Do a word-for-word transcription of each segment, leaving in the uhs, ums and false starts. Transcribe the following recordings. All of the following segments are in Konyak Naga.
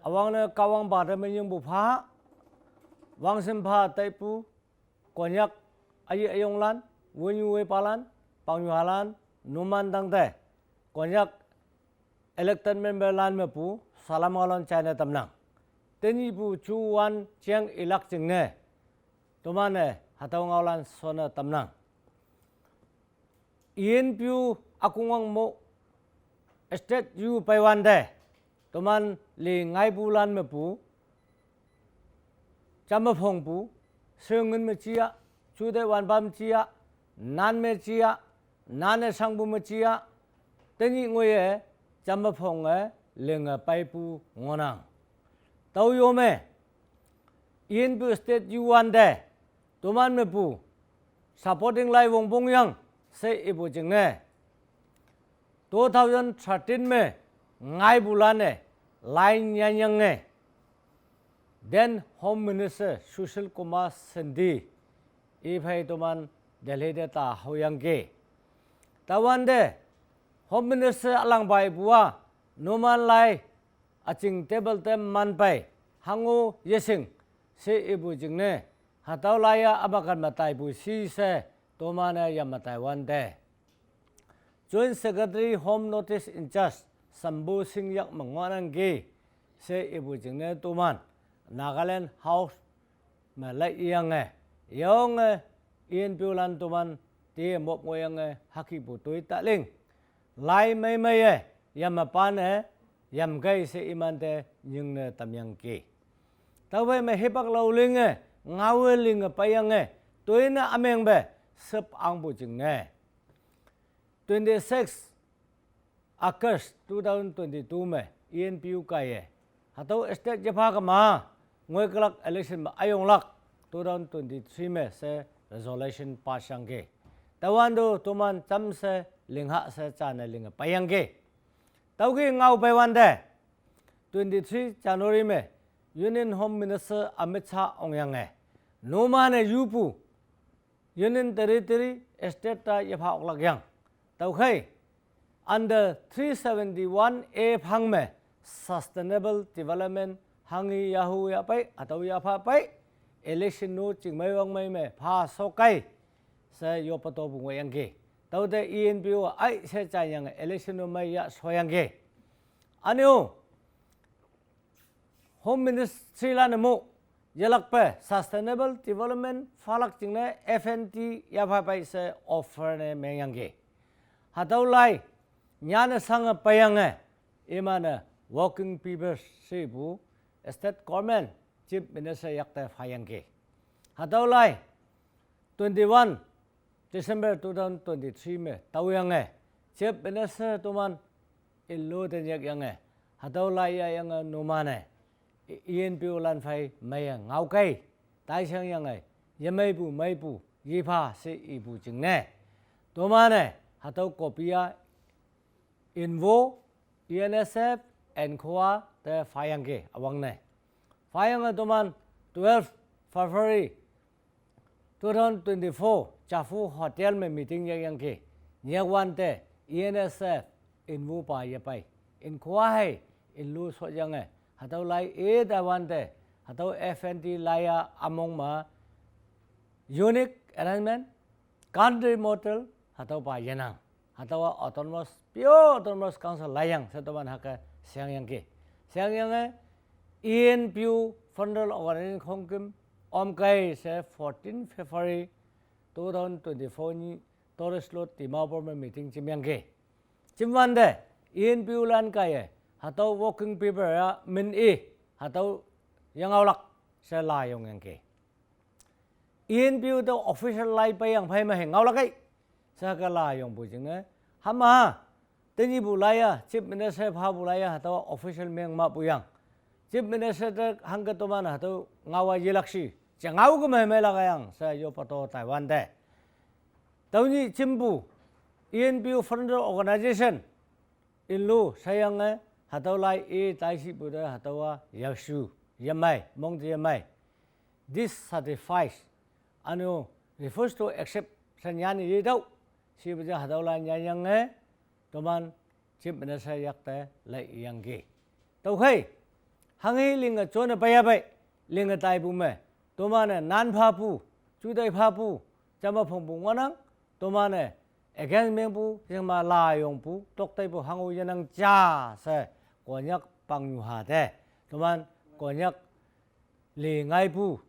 Üwangne Kahwang bate menyingpu pha, wangshim pha taipu, Konyak aye ayonglan, wenyu wepalan, pangnyuhalan, numan tangte, Konyak elected member lan mepu salam ngaolan jaine tamnang. Tenyihpu juwan jeng ilak jingne, toman-e hatüo ngaolan shonne tamnang. E N P O ükongwang mo state yu peiwante, toman li ngaipulan mepu, jamme phongpu, shingin me jia, jute wanpam jia, nan me jia, nan-e shangpu me jia, tenyih ngoiye, jamme phonge, linge peipu ngohnang. Tüo yo me, E N P O state yu wante, toman mepu, supporting lai wongpong yang, she ipu jingne, two thousand thirteen me, ngaipulan-e, lai nyanyange, then Home Minister Sushil Kumar Shinde, iphei toman Delhi te ta haoyangki. Tüowante, Home Minister ülangpa ipu-a, numan lai, üjing table te manpei, hango yeshing, she ipu jingne, hatüo lai-a ümakan me taipu shi she, toman-e yame taiwante, Joint Secretary Home North East in charge, Shambhu Singh yak me ngohnangki, she ipu jingne toman, Nagaland House me laiyange, yonge, E N P O lan toman, te mop ngohyange, hükepu toi taling, lai meimeiye, yame pan-e, yamkei she imante nyingne tamyangki. Taophei me hipak lao linge, ngaowe linge peiyange, toine ümengpe, shüp angpu jingne, twenty-six August two thousand twenty-two me, E N P O kaiye, hatüo state yepha kema, ngoikülak election me üyonglak, two thousand twenty-three me she resolution pass yangki. Tüowante toman jamshe, lingha she jane linge peiyangki. Tüoke ngao peiwante, twenty-three January me, Union Home Minister Amit Shah ongyange, numan-e yupu, Union Territory, state ta yepha oklak yang. Tüokhei, under three seventy-one A phang me, Sustainable Development, hanghi yahu yapei, hatüo yapha pei, election no chingmei wangmei me pha shokei, she yoppe topu ngohyangki. Tüote E N P O ai she janyange election no mei ya shoyangki. Ünyo, Home Ministry lan-e mo, yelakpe Sustainable Development phalak jingne F N T yapha pei she offer ne mengyangki. Hatüo lai, nyanne shange peiyange, iman-e working paper shepu, State Government, Chief Minister yakte phayangki. Hatüo lai, twenty-one December two thousand twenty-three me, taoyange, Chief Minister toman, ilo te nyakyange, hatüo lai yayange numan-e, E N P O lan phei meiye ngaokei, taishangyange, yemeipu meipu, yepha she ipu jingne, toman-e, hatüo copy-a, Invo, E N S F, N K O A te phayangki üwangne. Phayange toman twelve February two thousand twenty-four, Jafu Hotel me meeting yakyangki. Nyakwante, E N S F, Invo pa yepei. N K O A hei, Inlo shotyange. Hatüo lai-e taiwante, hatüo F N T lai-a ümong me, unique arrangement, country model, hatüopa yenang. Hatüowa autonomous, pure autonomous council laiyang, she toman hüke sheangyangki. Sheangyange, E N P O federal organization khongküm, omkei she fourteen February two thousand twenty-four nyih, Tourist Lodge Dimapur me meeting jimyangki. Jimwante, E N P O lan kaiye, hatüo working paper-a min-i, hatüo yengaolak, she layongyangki. E N P O te official lai peiyang phei me hei ngaolakei. She hüke layongpu jingne. Hama, tenyihpu lai-a, Chief Minister phapu lai-a, hatüowa official meng mahpu yang. Chief Minister te hangke toman hatüo ngaowa yelak shi, je ngao ke mei meilak yang, she yoppe to taiwante. Tüonyih jimpu, E N P O federal organization, Inlo sheyange, hatüo lai-e taishipu te hatüowa yashu, yemei, mong te yemei, dissatisfied, ünyo refuse to accept, she nyanne yetüoh, shipu je hatüo lai nyanyange, toman Chief Minister yakte laiyangki. Tüokhei, Hanghe linge jone peiya pei, linge taipu me, toman-e nan phapu, jutai phapu, jama phongpu ngohnang, toman-e against mengpu, jingma layongpu, tokteipu hango yenang ja she, Konyak pangnyuha te, toman Konyak li ngaipu.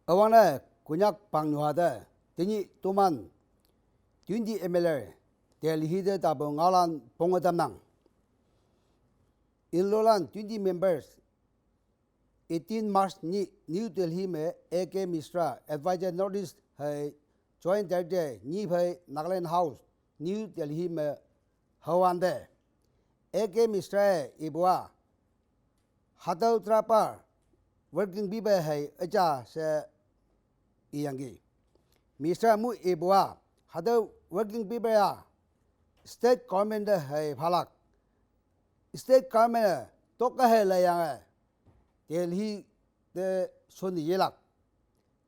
Üwangne Konyak pangnyuha te, tenyih toman twenty M L A Delhi te tapu ngaolan ponge tamnang. Inlolan twenty members, eighteen March nyih New Delhi me A K Mishra, Advisor Northeast hei Joint Director nyi phei Nagaland House, New Delhi me hüwante, A K Mishra-e ipu-a, hatüo draft-a working paper hei üja she iyangki. Mishra mu ipu-a, hatüo working paper-a state government te hei phalak. State government-e tokke hei leyange, Delhi te shon yelak.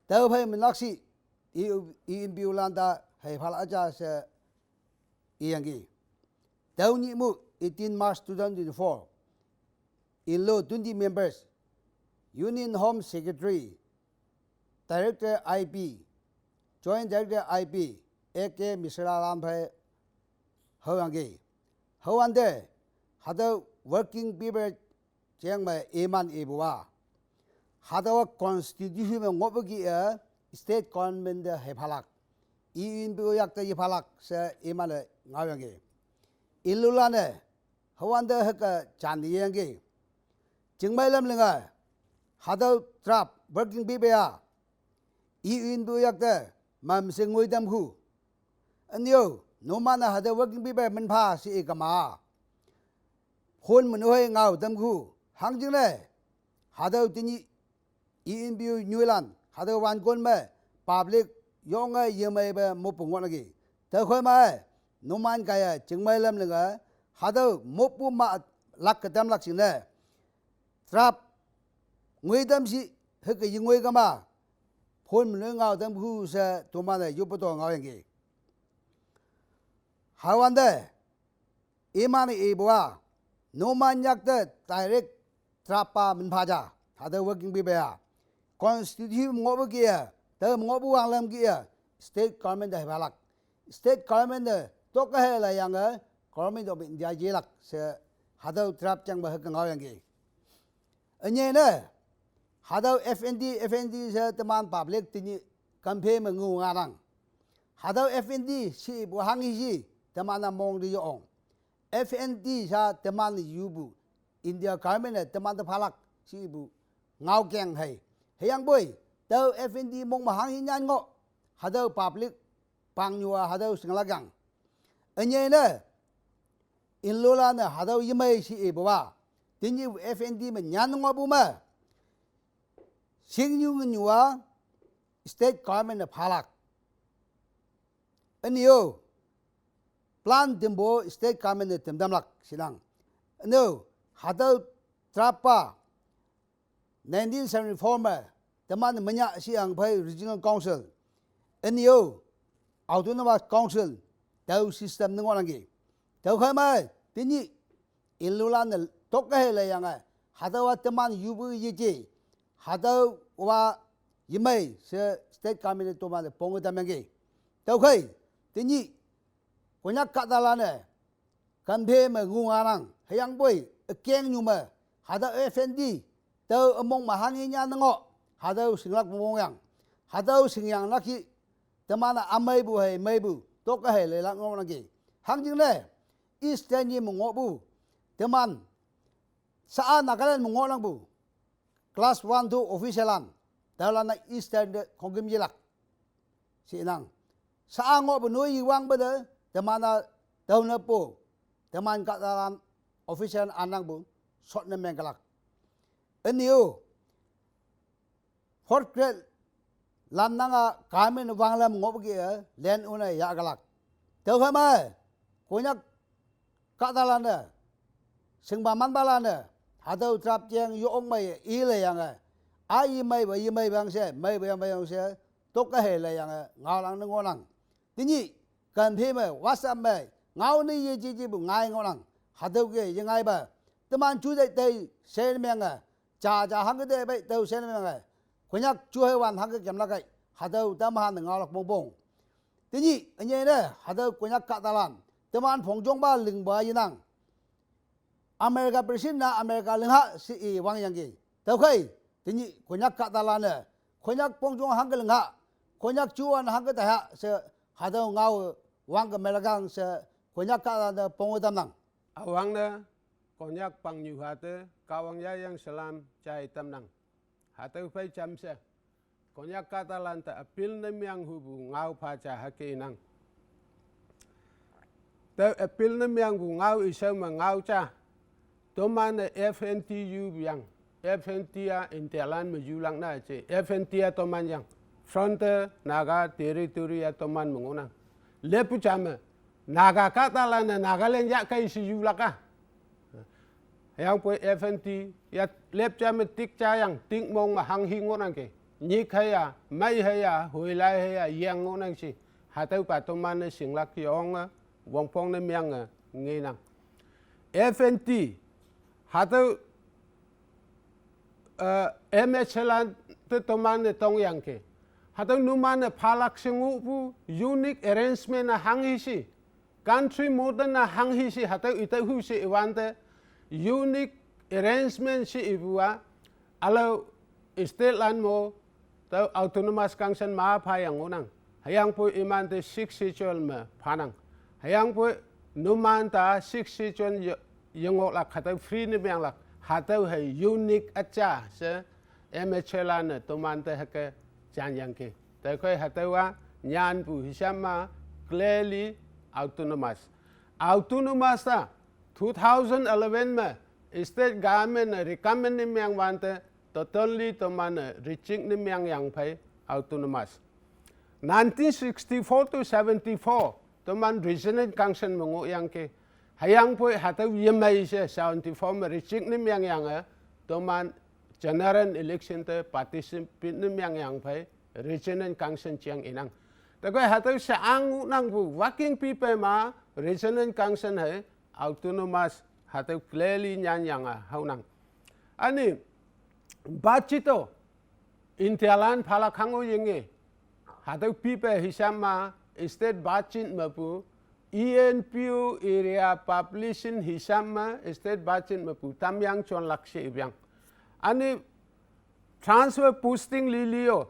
Tüophei menlak shi, E N P O lan te hei phalak ja she iyangki. Tüo nyih mu, eighteen March two thousand twenty-four, inlo twenty members, Union Home Secretary, Director I B, Joint Director I B, A K Mishra lan phei hüoyangki. Hüwante, hatüo working paper jeng me iman ipu-a, hatüowa constitution me ngohpu kih-e state government te hei phalak, E N P O yakte yephalak she iman-e ngaoyangki. Inlolan-e hüwante hüke jan yangki. Chingmei lam linge, hatüo draft working paper-a, E N P O yakte mamshe ngoi tamkhu. Ünyo, numan-e hatüo working paper minpha she ikema, phone me nehoi ngao tamkhu. Hangjingne, hatüo tenyih E N P O nyoilan, hatüo wankon me public yonge yemeipe moppu ngohnangki. Tüokhei ma-e, numan kaiye chingmei lam linge, hatüo moppu ma lak ketamlak jingne, draft ngoi tam shi, hüke yengoi kema, phone me nehoi ngao tamkhu she toman-e yoppe to ngaoyangki. Hüwante, iman-e ipu-a, numan yakte direct draft-a minpha ja, hatüo working paper-a, constitution ngohpu kih-e, tao ngohpu wanglam kih-e, state government te hei phalak. State government-e tokke hei leyange, Government of India yelak she, hatüo draft jeng me hüke ngaoyangki. Ünyei ne, hatüo F N D, F N D she teman public tenyih campaign me ngu nganang. Hatüo F N D shepu hanghe shi, teman-a mong te yong. F N D sha teman yupu, India government-e teman te phalak shepu ngaokeng hei. Hüyangpoi, tüo F N D mong me hanghe nyan ngoh, hatüo public pangnyuha hatüo shinglak yang. Ünyei ne, inlolan-e hatüo yemei she ipu-a, tenyih F N D me nyan ngohpu me, shingnyu ngenyuha state government-e phalak. Ünyo, plan tempu state government-e temtamlak shinang. Ünyo, hatüo draft-a nineteen seventy-four me, teman menyah shiyang phei Regional Council, ünyo, Autonomous Council, tüo system ne ngohnangki. Tüokhei ma, tenyih inlolan-e tokke hei leyange, hatüowa teman yupu yeje, hatüowa yemei she state government-e toman-e ponge tamyangki. Tüokhei, tenyih Konyak kahtalan-e campaign me ngu nganang, hüyangpoi ükengnyu me, hatüo F N D, tüo ümong me hanghe nyan ngoh, hatüo shinglak mongyang, hatüo shingyang laki, teman-a ümeipu hei meipu tokke hei leilak ngohnangki. Hangjingne, Eastern ye me ngohpu, teman, sha-a Nagaland me ngohnangpu, class one, two official lan, tüolan-a Eastern te khongküm yelak shinang. Sha-a ngohpu noi yewangpe te, teman-a tüone po, teman kahtalan official anangpu, shot ne mengkelak. Ünyo, fourth grade lan nanga government wanglam ngohpu kih-e, land owner yahkelak. Tüokhei ma, Konyak kahtalan-e, shingpa manpalan-e, hatüo draft jeng yong mei ileyange, a yemeipa yemeiwang she, meipu yangpe yang she, tokke hei leyange ngaolang ne ngohnang. Tenyih campaign me, WhatsApp me, ngao ne yejejepu ngai ngohnang. Hatüoke yengaipa, teman juteih tei she menge, Jaja hangke te pei tüo she ne meng e. Konyak juheiwan hangke kemlak ei. Hatüo tamahan ne ngaolak pongpong. Tenyih, ünyei ne, hatüo Konyak kahtalan. Teman phongjongpa lingpa yenang. America president-a America lingha she i wangyangki. Tüokhei, tenyih Konyak kahtalan-e, Konyak phongjong hangke lingha, Konyak juwan hangke taiha she hatüo ngao wangke melakang she Konyak kahtalan-e ponge tamnang. Üwangne, Konyak pangnyu hate, Kahwang yayang salam jai tamnang. Hatüo phei jamshe. Konyak kahtalan te appeal ne meang hupu ngao pha ja hüke inang. Te appeal ne meangpu ngao ishao me ngao ja. Toman-e F N T yupu yang. F N T-a Indialan me yulak na je. F N T-a toman yang. Frontier Naga Territory-a toman me ngohnang. Leppu ja me. Naga kahtalan-e Nagaland yahkei she yulak a. Hüyangpoi F N T, ya lep ja me tik ja yang, tik mong me hanghi ngohnangki. Nyik heiya, mei heiya, hoilai heiya, yang ngohnang she. Hatüopa toman-e shinglak yonge, wongpong ne meange, ngenang. F N T, hatüo, eh, M H lan te toman-e tongyangki. Hatüo numan-e phalak she ngohpu, unique arrangement-a hanghi she. Country model-a hanghi she hatüo itüohu she iwante, unique arrangement she ipu-a, ülao state lan mo, tüo autonomous council ma phayang ngohnang. Hüyangpoi imante Sixth Schedule me phanang. Hüyangpoi numan te Sixth Schedule ye, yengohlak hatüo free ne meanglak. Hatüo hei unique üja she M H lan-e tomante hüke janyangki. Tüokhei hatüowa nyanpu hisam ma clearly autonomous. Autonomous-a two thousand eleven me state government-e recommend ne meangwante totally toman-e reject ne meangyang phei autonomous. Nineteen sixty-four to seventy-four, toman Regional Council me ngohyangki. Hüyangpoi hatüo yemei she seventy-four me reject ne meangyange, toman general election te participate ne meangyang phei Regional Council jeng inang. Tüokhei hatüo she ang ngohnangpu working paper ma Regional Council hei autonomous hatüo clearly nyanyange haonang. Üne, budget-o Indialan phalak hango yenge. Hatüo paper hisam ma state budget mepu E N P O area population hisam ma state budget mepu tamyang jonlak she ipeang. Üne transfer posting lili-o,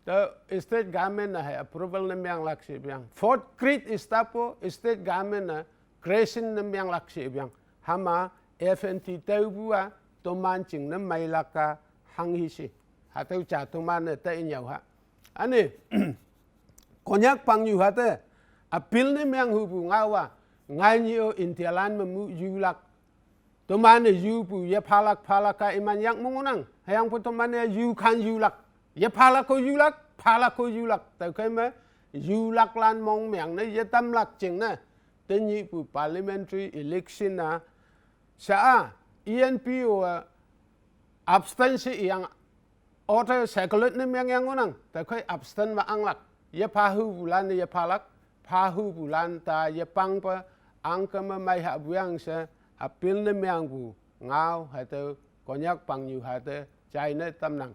te state government-e hei approval ne meanglak she ipeang. Fourth grade staff-o state government-e creation ne meanglak she ipeang. Hüma F N T taopu-a toman jingne meilak-a hanghi she. Hatüo ja toman-e ta inyüo ha. Üne, Konyak pangnyu hate, appeal ne meang hupu ngao-a, ngainyi-o Indialan me mu yulak. Toman-e yupu yephalak phalak-a iman yak me ngohnang. Hüyangpoi toman-e yukhan yulak. Yephalak-o yulak, phalak-o yulak. Tüokhei me yulaklan mong meang ne yetamlak jingne. Tenyihpu parliamentary election-a sha-a, E N P O-a abstain she iyang order circulate ne meangyang ngohnang, tüokhei abstain me anglak. Yephahupulan-e yephalak, phahupulan ta yepangpe, angke me mei hahpuyang she, appeal ne meangpu ngao hatüo, Konyak pangnyu hate, jaine tamnang.